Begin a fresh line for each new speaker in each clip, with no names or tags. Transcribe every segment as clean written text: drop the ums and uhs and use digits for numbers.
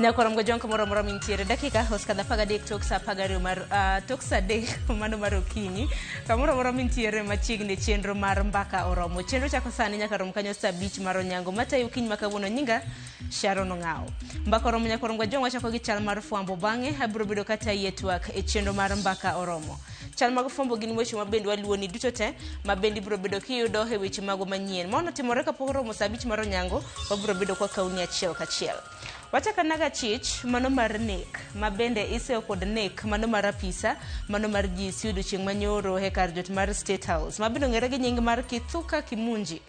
Nyakwar Mgojong kamoro amora mintiere dakika osekadho 13 tok saa 12 mar tok saa 3 mano mar okinyi kamoro amora mintiere machiegni chenro mar mbaka oromo chenro chako sani nyaka rom kanyo saa 5 mar onyango matayo okinyi ma kawuono nyinga Sharon Ong'awo mbaka oromo nyakwar Mgojong wachako gi chal mar fwambo bang'e abiro bedo katayi e twak e chenro mar mbaka oromo chal mag fwambo gin weche ma bende waluwoni duto te ma bende ibiro bedo kiyudo e weche magwa manyien mano timore kapok oromo saa 5 mar onyango wabiro bedo kwakawni achiel kachiel Wachako anaga chich mano mar nek ma bende iseyo kod nek mano mar apisa mano mar GSU odiochieng' manyoro e kar jot mar State House ma bende ong'ere gi nying mar Kithuka Kimunji.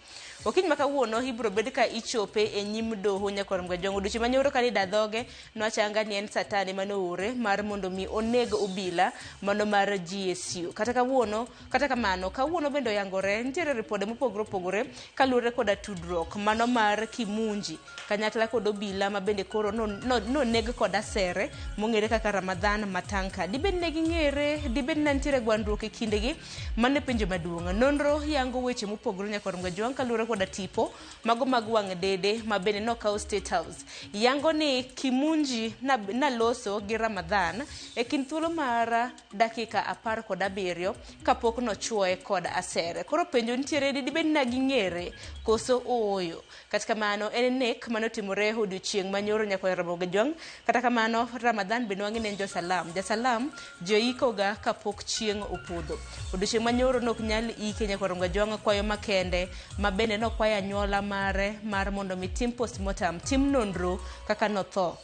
Okinyi ma kawuono ibiro bed ka ichope e nyim doho nyakwar Mgajwang'. Odiochieng' manyoro kane ida dhoge nochanga ni en Satan ema noore mar mondo mi oneg obila mano mar GSU. Kata kawuono, kata kamano, kawuono bende oyangore nitiere ripode mopogore opogore kaluwore koda tudruok mano mar Kimunji kanyakla kod obila ma bende koro noneg no, no kod asere mong'ere kaka Ramadhan Matanka. Dibed ne ging'ere, dibed ne nitiere gwandruok e kindegi? Mano e penjo maduong'. Nonro yango weche mopogore nyakwar Mgajwang' kaluwore koda tipo mago mag wang' dede ma bende nokaw State House. Yango ni Kimunji naloso gi Ramadhan e kind thuolo mar dakika 17 kapok nochuoye kod asere. Koro penjo nitiere ni dibed ne ging'ere koso ooyo. Kata kamano, en nek mane otimore odiochieng' manyoro nyakwar Ramogi Ojwang'. Kata kamano, Ramadhan bende wang'e ni en josalam. Jasalam joikoga kapok chieng' opodho. Odiochieng' manyoro nok nyal ike nyakwar Ramogi Ojwang' kwayo makende ma bende nokwayo anyuola mare mar mondo mi tim postmortem, tim nonro kaka notho.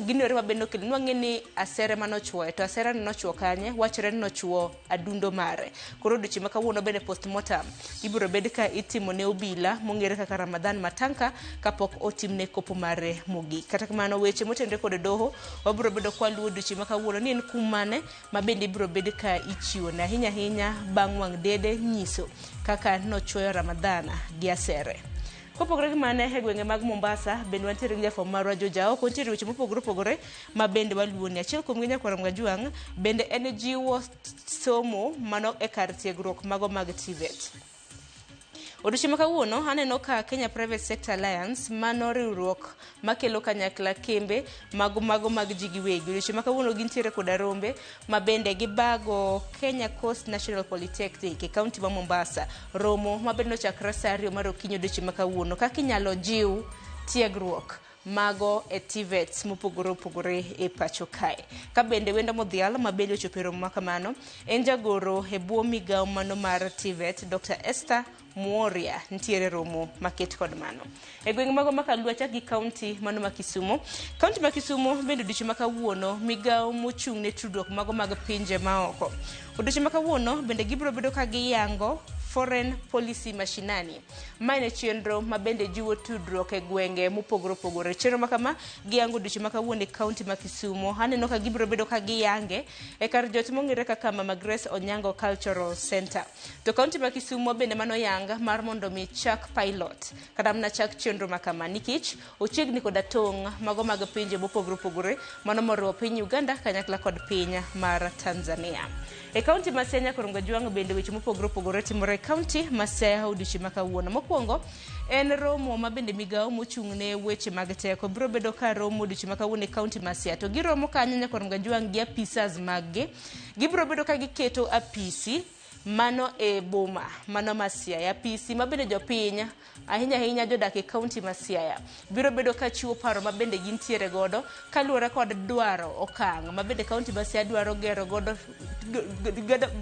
Gino ero mabende nokelo nwang'e ni asere mane ochuoye to asere no nochuo kanye wachore ni nochuo adundo mare. Koro odiochieng' ma kawuono bende postmortem ibiro bed ka itimo ne obila mong'ere kaka Ramadhan Matanka kapok otimne kopo mare mogik. Kata kamano weche motenore kod doho wabiro bedo kwaluwo odiochieng' ma kawuono ni en kum mane ma bende ibiro bed ka ichiwo ne ahinya ahinya bang' wang' dede nyiso kaka nochuoyo Ramadhan gi asere. Kopogore gi mano e gwenge mag Mombasa bende wantiere gi jafwambo marwa George Aoko nitiere weche mopogore opogore ma bende waluwoni. Achiel kuomgi nyakwar Mgajwang' bende en jiwo somo mano e kar tiegruok mago mag TVET. Odiochieng' ma kawuono aneno ka Kenya Private Sector Alliance mano riwruok makelo kanyakla kembe mago mago mag ji giwegi. Odiochieng' ma kawuono gintiere koda rombe ma bende gibago Kenya Coast National Polytechnic e kaunti ma Mombasa. Romo ma bende nochakre saa 2 mar okinyi odiochieng' ma kawuono kaka inyalo jiw tiegruok mago e TVETs mopogore opogore e pacho kae. Ka bende wendo modhial ma bende ochopo e romo ma kamano en jagoro e bwo migawo mano mar TVET Dr. Esther Muoria nitiere romo maket kod mano. E gweng' mago ma Kalua chak gi kaunti mano ma Kisumo. Kaunti ma Kisumo bende odiochieng' ma kawuono migawo mochung' ne tudruok mago mag pinje maoko. Odiochieng' ma kawuono bende gibiro bedo ka giyango Foreign Policy Mashinani. Ma en chenro ma bende jiwo tudruok e gwenge mopogore opogore. Chenro ma kama giyango odiochieng' ma kawuono e kaunti ma Kisumo. Aneno ka gibiro bedo ka giyange e kar jot mong'ere kaka Mama Grace Onyango Cultural Center. To kaunti ma Kisumo bende mano yang mar mondo mi chak pilot kata mana chak chenro ma kama nikech ochiegni koda tong' mago mag pinje mopogore opogore mano moriwo piny Uganda kanyakla kod piny mar Tanzania. E kaunti ma Siaya Nyakorongo Jwang' bende weche mopogore opogore timore e kaunti ma Siaya odiochieng' ma kawuono. Mokwongo en romo ma bende migawo mochung' ne weche mag teko biro bedo ka romo odiochieng' ma kawuono e kaunti ma Siaya. To giromo kanyo Nyakorongo Jwang' gi apisas mag gi. Gibiro bedo ka giketo apisi mano e boma mano ma Siaya. Apisi ma bende jopiny ahinya ahinya jodak e kaunti ma Siaya biro bedo ka chiwo paro ma bende gintiere godo kaluwore kod dwaro okang' ma bende kaunti ma Siaya dwaro gero godo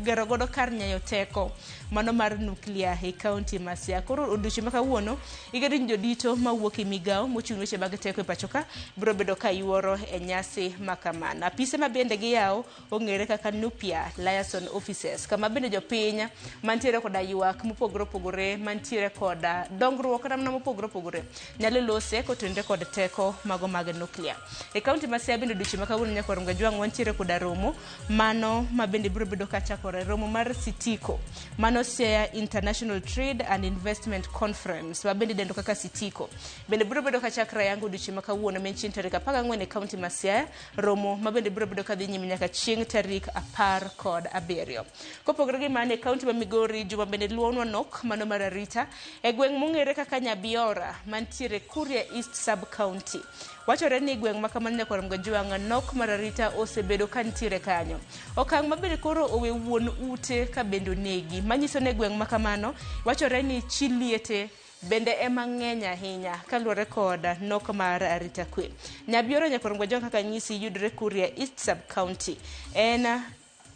gero godo kar nyayo teko mano mar nuklia e kaunti ma Siaya. Koro odiochieng' ma kawuono igeno ni jodito mawuok e migawo mochung' weche mag teko e pacho ka biro bedo ka yuoro e nyasi ma kamano. Apise ma bende giyawo ong'ere kaka Nupia Liaison Offices, kama bende jopiny mantiere koda ywak mopogore opogore, mantiere koda dongruok kata mana mopogore opogore nyalo lose kotenore kod teko mago mag nuklia. E kaunti ma Siaya bende odiochieng' ma kawuono nyakwar Mgajwang' wantiere koda romo mano ma bende biro bedo kachakore, romo mar Sitiko, mano Siaya International Trade and Investment Conference ma bende idendo kaka Sitiko, bende biro bedo kachakre ayanga odiochieng' ma kawuono ma en chieng' tarik 14 e kaunti ma Siaya. Romo ma bende biro bedo kadhi nyime nyaka chieng' tarik 17. Kopogore gi mano, man e kaunti ma Migori juma bende luonwa nok mano mar arita e gweng' mong'ere kaka Nyabiora mantiere Kuria East Sub County. Wachore ni gweng' ma kamano nyakwar Mgajwang' nok mar arita osebedo ka nitiere kanyo. Okang' ma bende koro owe wuon ute ka bende onegi. Manyiso ni gweng' ma kamano wachore ni chi liete bende ema ng'eny ahinya kaluwore kod nok mar arita kwe. Nyabiora nyakwar Mgajwang' kaka nyisi yudore Kuria East Sub County. En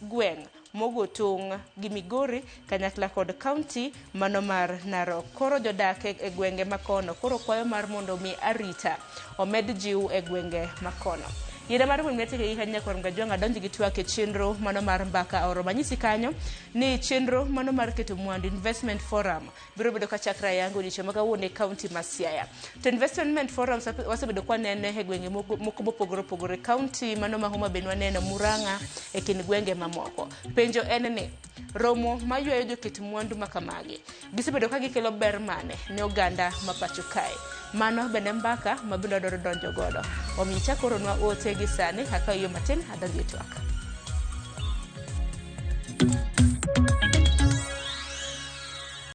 gweng' mogo tong' gi Migori kanyakla kod kaunti mano mar Narok. Koro jodak e gwenge makono koro kwayo mar mondo mi arita omed jiw e gwenge makono. Yiena mar mondo mi gi kanyo nyakwar Mgajwang' adonj gi twak e chenro mano mar mbaka oro manyisi kanyo ni chenro mano mar keto mwandu investment forum biro bedo ka chakre ayanga odiochieng' ma kawuono e kaunti ma Siaya. To investment forum wasebedo kwanene e gwenge moko mopogore opogore, kaunti mano ma Homa Bay waneno, Murang'a e kind gwenge mamoko. Penjo en ni romo maywayo joket mwandu ma kamagi gisebedo ka gikelo ber mane ne oganda ma pacho kae? Mano bende mbaka ma bende wadwaro donjo godo. Omiyo ichak oronwa ote gi sani akaw yo matin adonjo e twak.